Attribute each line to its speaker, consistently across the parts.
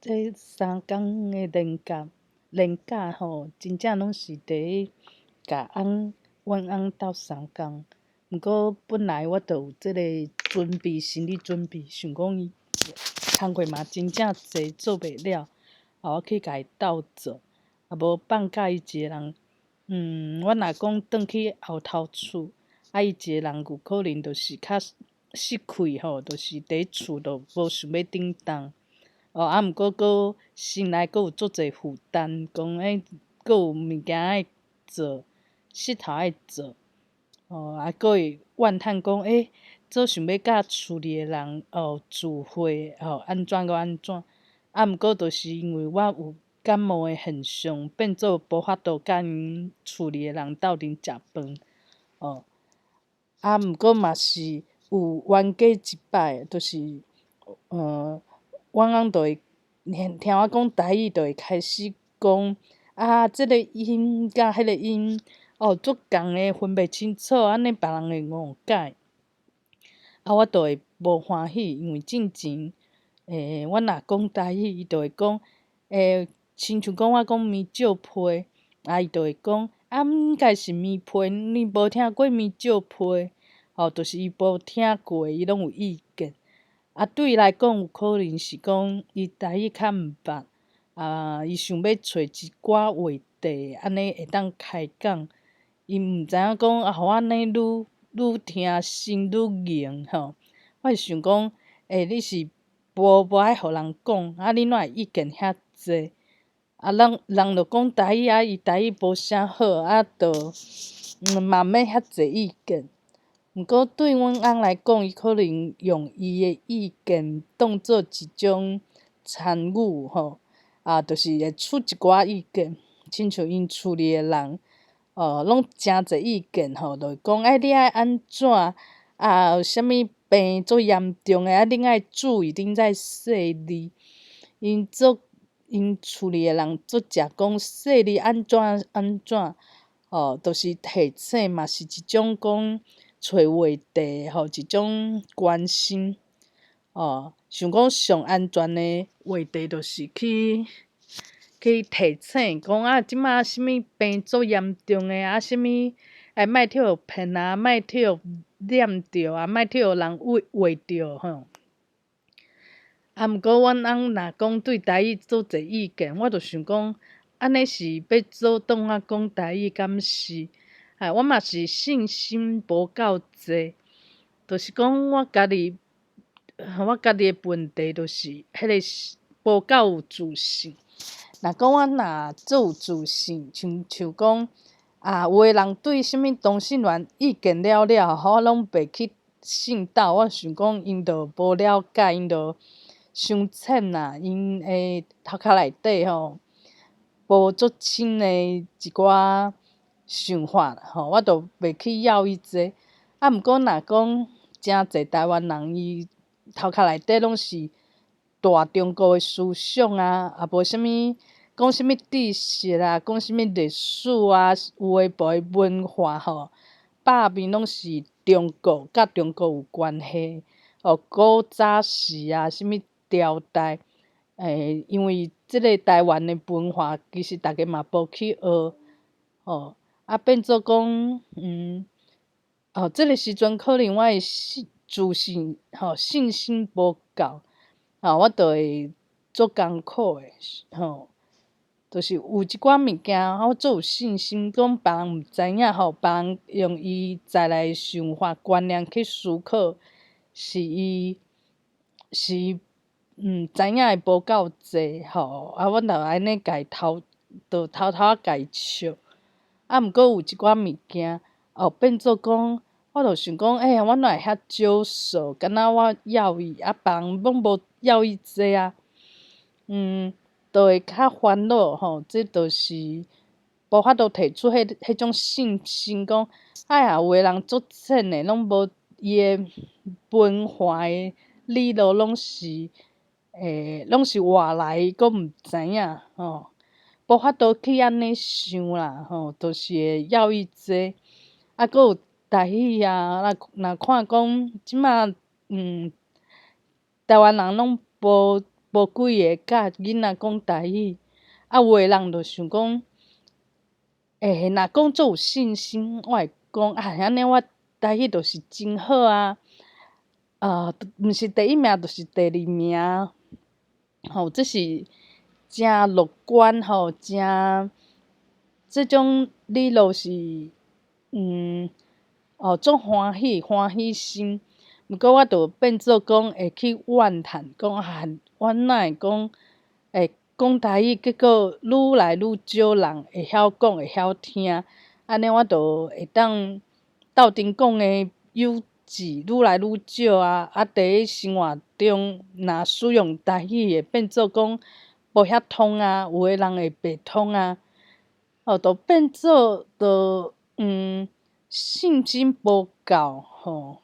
Speaker 1: 這三工的連假，連假吼，真正攏是佇共翁、阮翁鬥相共。毋過本來我就有這个準備，心理準備，想講伊工課嘛真正濟，做袂了，啊，我去共伊鬥做，啊無放假伊一个人，我若講轉去後頭厝，啊，伊一个人有可能就是較失氣吼，就是佇厝就無想欲振動。哦，啊，毋過閣心內閣有足濟負擔，講欸，閣有物件愛做，穡頭愛做，哦，啊，閣會怨嘆講，欸，做想欲佮厝裡的人哦聚會，哦，按怎閣按怎，啊，毋過就是因為我有感冒的現象，變做無法度佮𪜶厝裡的人鬥陣食飯，哦，啊，毋過嘛是有冤家一擺，就是，阮翁就會聽聽我講台語，就會開始講，啊，這个音佮彼个音，哦，足仝的，分袂清楚，按呢別人會誤解。啊，我就會無歡喜，因為進前，阮若講台語，伊就會講，親像講我講棉借被，啊，伊就會講，啊，應該是棉被，你無聽過棉借被？吼，就是伊無聽過，伊攏有意見。啊，對伊來講，有可能是講伊台語較毋捌，啊，伊想欲揣一寡話題，按呢會當開講。伊毋知影講啊，予我按呢愈愈聽心愈硬吼。我是想講，欸，你是無愛予人講，啊，你哪會意見遐濟？啊，人人就講台語啊，伊台語無啥好，啊，就嘛毋免遐濟意見。毋過對阮翁來講，伊可能用伊的意見當做一種參與吼，啊，就是會出一寡意見，親像𪜶厝裡的人，哦，攏誠濟意見吼，就會講欸，你愛按怎？啊，有啥物病足嚴重的，啊，恁愛注意，恁才細膩。𪜶做𪜶厝裡的人足濟講細膩按怎按怎，吼，就是提醒嘛，是一種講揣話題吼，一種關心，哦，想講上安全的話題，就是去提醒講啊，這馬啥物病足嚴重的啊，啥物欸，莫去予騙啊，莫去予染著啊，莫去予人畫畫著吼。啊，毋過阮翁若講對台語足濟意見，我就想講，按呢是欲阻擋我講台語，敢是？哎，我嘛是信心無夠濟，就是講我家己的問題就是彼个無夠有自信。若講我若足有自信，親像講啊，有的人對啥物同性戀意見了了，我攏袂去信道。我想講𪜶就無了解，𪜶就傷淺啦，𪜶的頭殼內底吼無足深的一寡想法吼，我就袂去枵伊這。啊，毋過若講誠濟台灣人，伊頭殼內底攏是大中國的思想啊，啊無啥物講啥物知識啊，講啥物歷史啊，有的無的文化吼，百面攏是中國，佮中國有關係。哦，古早時啊，啥物朝代，欸，因為這个台灣的文化，其實逐家嘛無去學，吼，啊變做講，哦，這个時陣可能我的信自信吼信心無夠，啊，我就會足艱苦的，吼，就是有一寡物件，我足有信心，講別人毋知影吼，別人用伊在來的想法觀念去思考，是伊是伊知影的無夠濟吼，啊，阮就按呢共伊偷，就偷偷仔共伊笑。啊，毋過有一寡物件，哦，變做講，我就想講，欸，我哪會遐少數，敢若我枵伊，啊，別人攏無枵伊濟啊，就會較煩惱吼。這就是無法度提出彼種信心，講，哎呀，有的人足淺的，攏無伊的文化的理路，攏是，欸，攏是外來，閣毋知影吼，無法度去按呢想啦，吼，就是會枵伊濟。啊，閣有台語啊，若若看講這馬，台灣人攏無無幾个教囡仔講台語，啊有的人就想講，欸，若講足有信心，我會講啊，按呢我台語就是真好啊，毋是第一名就是第二名，吼，這是誠樂觀吼，誠這種理路是，哦，足歡喜歡喜心。毋過我就變做講會去怨嘆，講啊，我哪會講會講台語，結果愈來愈少人會曉講，會曉聽，按呢我就會當鬥陣講的幼稚愈來愈少啊！啊，佇咧生活中，若使用台語會變做講無遐通啊，有的人會袂通啊，哦，就變做就信心無夠吼，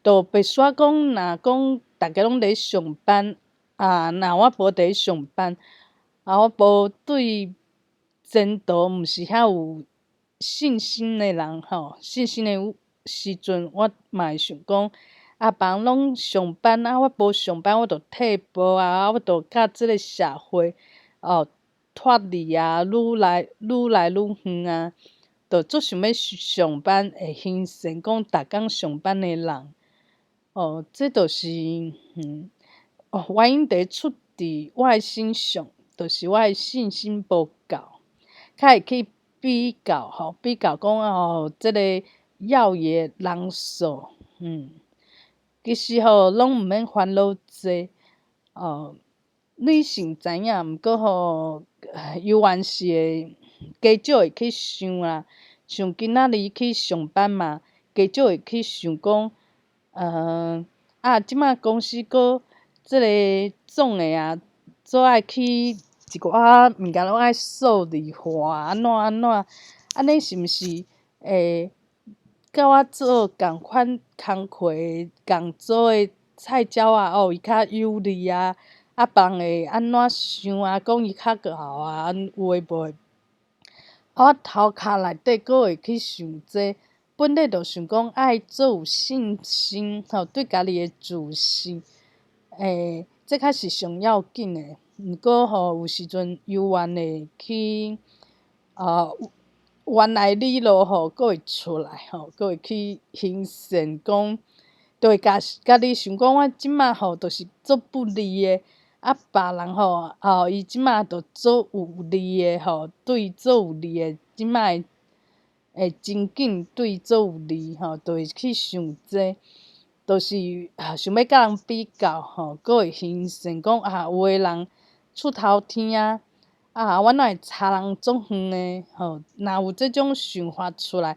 Speaker 1: 就白煞講，若講逐家攏佇咧上班啊，若我無佇咧上班，啊，我無對前途毋是遐有信心的人吼，信心的時陣，我嘛會想講，啊，別人攏上班，啊，我無上班，我就退步啊，我就佮這个社會哦脫離啊，愈來愈遠啊，就足想欲上班，會形成講逐工上班的人，哦，這就是哦，原因佇出佇我的身上，就是我的信心無夠，較會去比較吼，比較講哦，這个要的人數，其實吼攏毋免煩惱這，哦，女性知影，毋過吼，猶原是會加少會去想啦，像今仔日去上班嘛，加少會去想講，啊，這馬公司閣這个總的啊，做愛去一寡物件攏愛數字化，按怎按怎，按呢是毋是會佮我做仝款工課仝組的菜鳥仔哦，伊較有利啊，啊，別人會按怎想啊？講伊較𠢕啊，有的無的。啊，我頭殼內底閣會去想這，本來就想講愛足有信心，吼，對家己的自信，欸，這較是上要緊的。毋過吼，有時陣猶原會去，啊，原來理路吼，閣會出來吼，閣會去形成講，就會家家己想講，我這馬吼就是足不利的，啊，別人吼，哦，伊這馬就足有利的吼，對足有利的，這馬的情景對足有利吼，就會去想這，就是想欲佮人比較吼，閣會形成講啊，有的人出頭天啊，啊，我哪會差人足遠的吼？若有這種想法出來，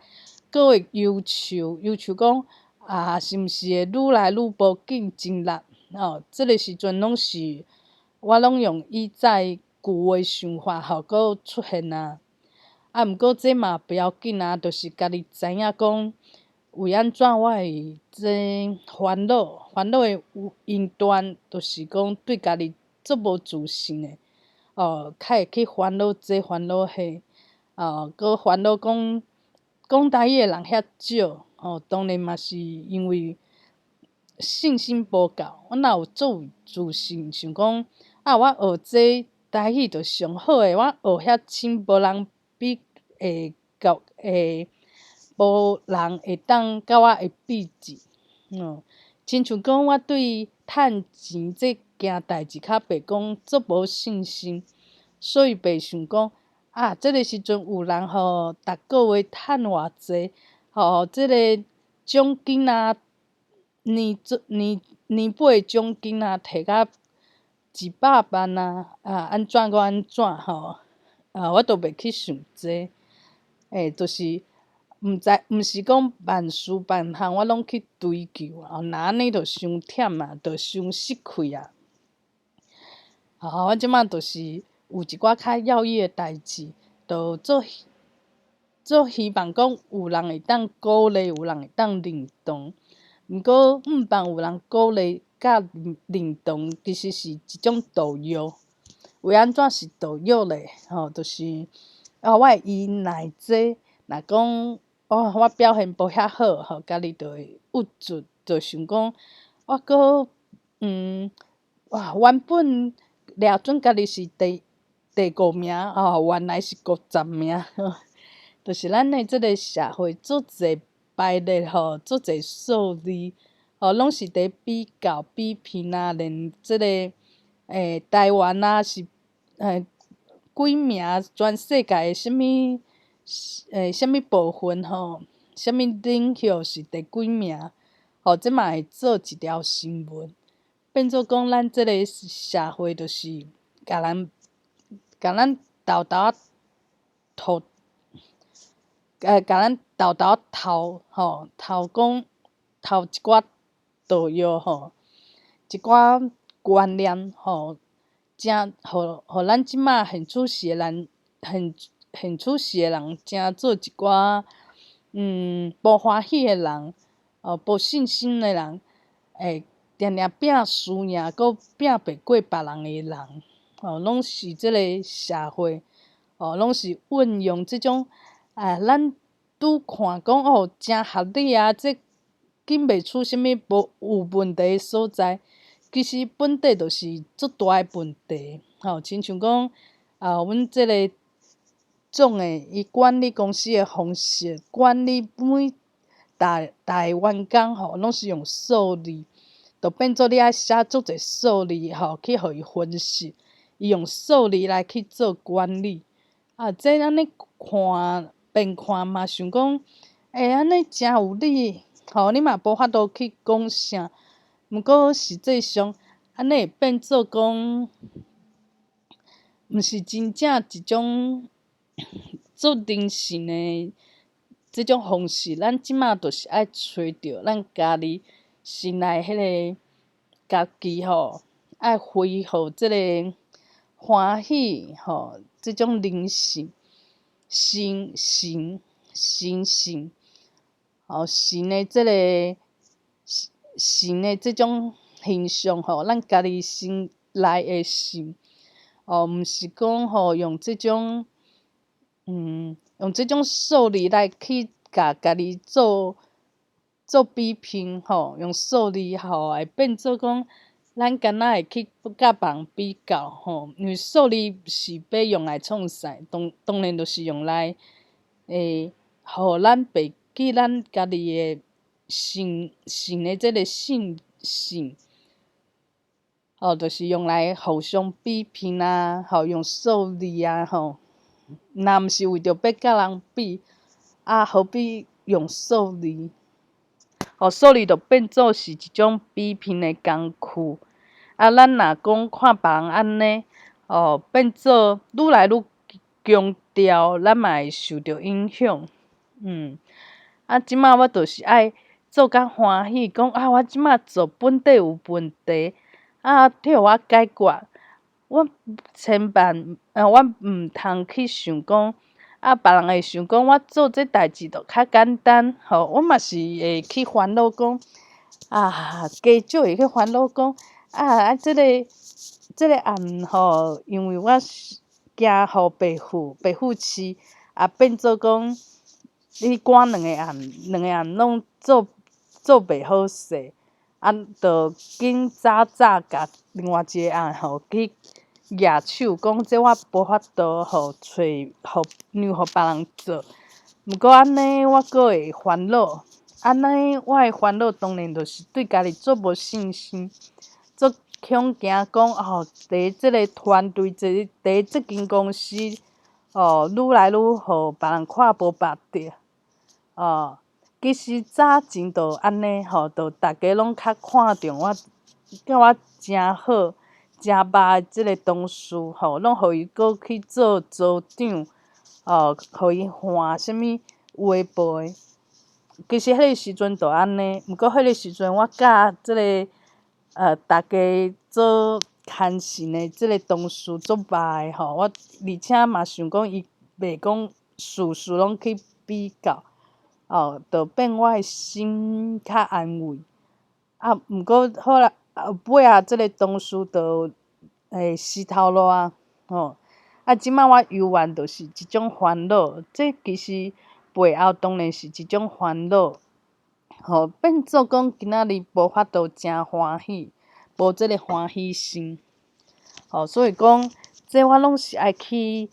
Speaker 1: 閣會憂愁，憂愁講啊，是毋是會愈來愈無競爭力？吼，這个時陣攏是我攏用以前舊的想法吼，閣出現啊。啊，毋過這嘛不要緊啊，就是家己知影講，為按怎我會這煩惱，煩惱的因端，就是講對家己足無自信的，哦，較會去煩惱這煩惱彼，哦，閣煩惱講講台語的人遐少，吼，當然嘛是因為信心無夠。我若有足有自信，想講啊，我學這台語就上好的，我學遐深，無人比會甲會，無人會當佮我會比較。哦，親像講我對趁錢這件代誌較白講足無信心，所以袂想講啊，這个時陣有人吼，逐個月趁偌濟，吼，這个獎金啊，年做年年尾獎金啊，提甲100萬啊，啊，按怎閣按怎吼，啊，我都袂去想這，欸，就是毋知，毋是講萬事萬項我攏去追求啊，若按呢就傷忝啊，就傷失氣啊。啊，我這馬就是有一寡較要意的代誌，就足足希望講有人會當鼓勵，有人會當認同。毋過，毋但有人鼓勵佮認同，其實是一種毒藥。為按怎是毒藥咧？吼，就是哦，我會依賴這，若講哦，我表現無遐好，吼，家己就會鬱卒，就想講我閣哇，原本掠準家己是第五名，哦，原來是50名，就是咱的這个社會足濟排列吼，足濟數字，吼，攏是佇比較比拼啊，連這个台灣啊是幾名，全世界的啥物啥物部分吼，啥物領域是第幾名，吼，這嘛會做一條新聞，變做講咱這个社會就是共人共咱沓沓仔塗，共咱沓沓仔偷吼，偷講偷一寡毒藥吼，一寡觀念吼，誠予予咱這馬現處世的人，現處世的人，誠做一寡無歡喜的人，哦，無信心的人，會定定拼輸贏，閣拼袂過別人的人，吼，攏是這个社會，哦，攏是運用這種啊，咱拄看講哦，誠合理啊，這緊袂出啥物無有問題的所在，其實本底就是足大的問題，吼，親像講啊，阮這个總的伊管理公司的方式，管理每逐逐个員工吼，攏是用數字，就變做你愛寫足濟數字吼，去予伊分析，伊用數字來去做管理。啊，這按呢看，邊看嘛想講，欸，按呢誠有理，吼，你嘛無法度去講啥。毋過實際上，按呢會變做講，毋是真正一種做人性的這種方式。咱這馬就是愛揣著咱家己心內彼个家己吼，愛恢復這個歡喜吼，這種靈性、神神神性，吼神的這个神的這種形象吼，咱家己心內的神，哦，毋是講吼用這種，用這種數字來去共家己做比拼吼，用數字吼會變做講，咱敢若會去佮別人比較吼，因為數字是欲用來創啥？當然就是用來予咱袂記咱家己的神神的這个信性，吼，就是用來互相比拼啊，吼，用數字啊，吼，若毋是為著欲佮人比，啊，何必用數字？吼，數字就變做是一種比拼的工具。啊，咱若講看別人按呢，哦，變做愈來愈強調，咱嘛會受著影響。啊，這馬我就是愛做較歡喜，講啊，我這馬做本底有問題，啊，替我解決。我千萬，我毋通去想講，啊，別人會想講我做這代誌就較簡單，吼，我嘛是會去煩惱講，啊，加少會去煩惱講，啊，這个案吼，因為我驚予白付錢，啊，變做講你趕兩个案，兩个案攏做袂好勢，啊，就緊早早共另外一个案吼去舉手，講這我無法度予揣予讓予別人做。毋過按呢，我閣會煩惱，按呢，我的煩惱當然就是對家己足無信心，足恐驚講哦，佇這个團隊，佇這間公司，哦，愈來愈予別人看無目著，哦，其實早前就按呢吼，就逐家攏較看重我，佮我誠好、誠捌的這个同事吼，攏予伊閣去做組長，哦，予伊換啥物有的無的。其實彼个時陣就按呢，毋過彼个時陣我佮這个逐家做牽線的這个同事足捌的吼，我而且嘛想講伊袂講事事攏去比較，哦，就變我的心較安慰。啊，毋過後來尾仔這个同事就死頭路啊，吼！啊，這馬我猶原就是一種煩惱，這其實背後當然是一種煩惱，吼，變做講今仔日無法度誠歡喜，無這个歡喜心。吼，所以講，這我攏是愛去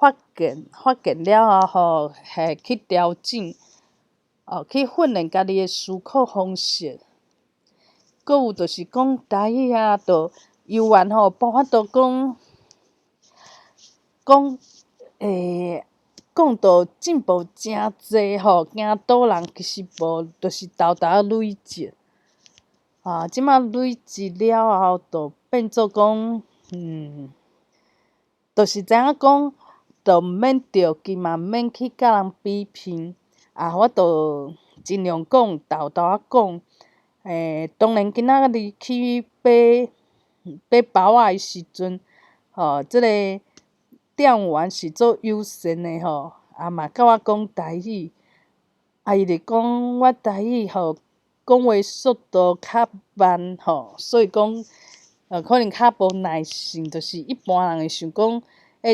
Speaker 1: 發現，發現了後吼，嘿去調整，哦，去訓練家己的思考方式。閣有就是講台語啊，就猶原吼，無法度講講講到進步誠濟吼，驚倒人其實無，就是沓沓累積。啊，這馬累積了後，就變做講，就是知影講，就毋免著急嘛，毋免去佮人比拼。啊，我就盡量講，沓沓仔講。當然今仔日去買買包仔的時陣，吼，這個店員是足友善的吼，啊嘛佮我講台語，啊伊就講我台語吼，講話速度較慢吼，所以講，可能較無耐性，就是一般人會想講，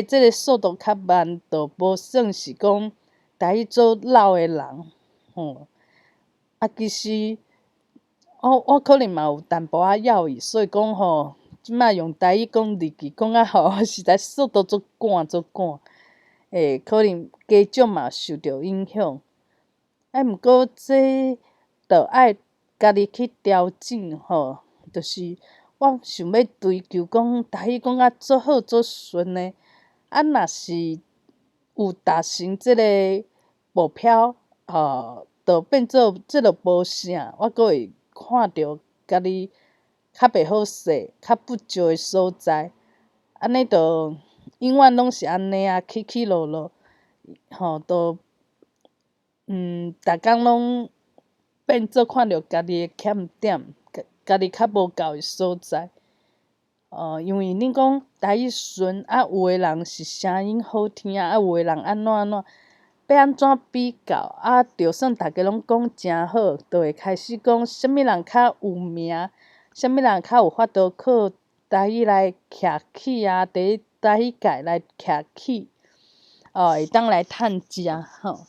Speaker 1: 這个速度較慢，就無算是講台語足老的人，吼。啊，其實我可能嘛有淡薄仔猶豫，所以講吼，這擺用台語講日語，講啊吼，實在速度足趕足趕，可能家長嘛受著影響。啊，毋過這著愛家己去調整吼，就是我想欲追求講台語講甲足好足順的，啊，若是有達成這个目標，吼，就變做這就無啥，我閣會看著家己較袂好勢、較不足的所在，按呢就永遠攏是按呢啊，起起落落，吼，就逐工攏變做看著家己的欠點，家己較無夠的所在。哦，因為恁講台語順，啊，有的人是聲音好聽，啊，有的人按怎按怎，欲按怎比較？啊，就算逐家攏講誠好，就會開始講啥物人較有名，啥物人較有法度靠台語來徛起啊，佇台語界來徛起，哦，會當來趁食吼，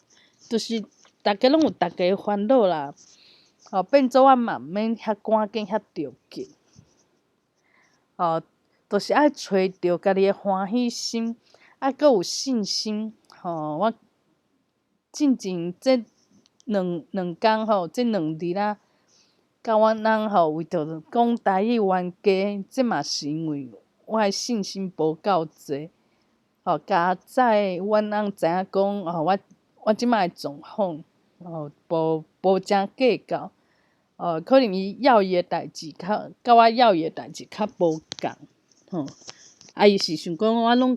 Speaker 1: 就是逐家攏有逐家的煩惱啦，哦，變做我嘛毋免遐趕緊遐著急，哦，就是愛揣著家己的歡喜心，啊，閣有信心，吼，我進前這兩工吼，這兩日啊，佮阮翁吼為著講台語冤家，這嘛是因為我的信心無夠濟，吼，佳哉阮翁知影講，哦，我這擺的狀況，哦，無誠計較，哦，可能伊猶豫的代誌較，佮我猶豫的代誌較無仝，吼，啊，伊是想講我攏共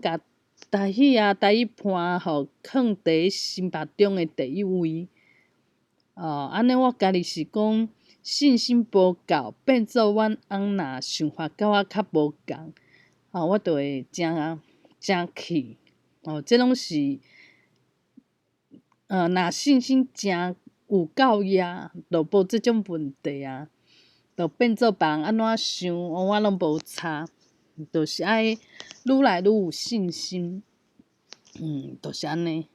Speaker 1: 台語啊，台語伴吼，囥佇心目中的第一位，哦，按呢我家己是講信心無夠，變做阮翁若想法佮我較無仝，哦，我就會誠誠氣，哦，這攏是，若信心誠有夠額，就無這種問題啊，就變做別人按怎想，我攏無差，就是愛愈來愈有信心，就是按呢。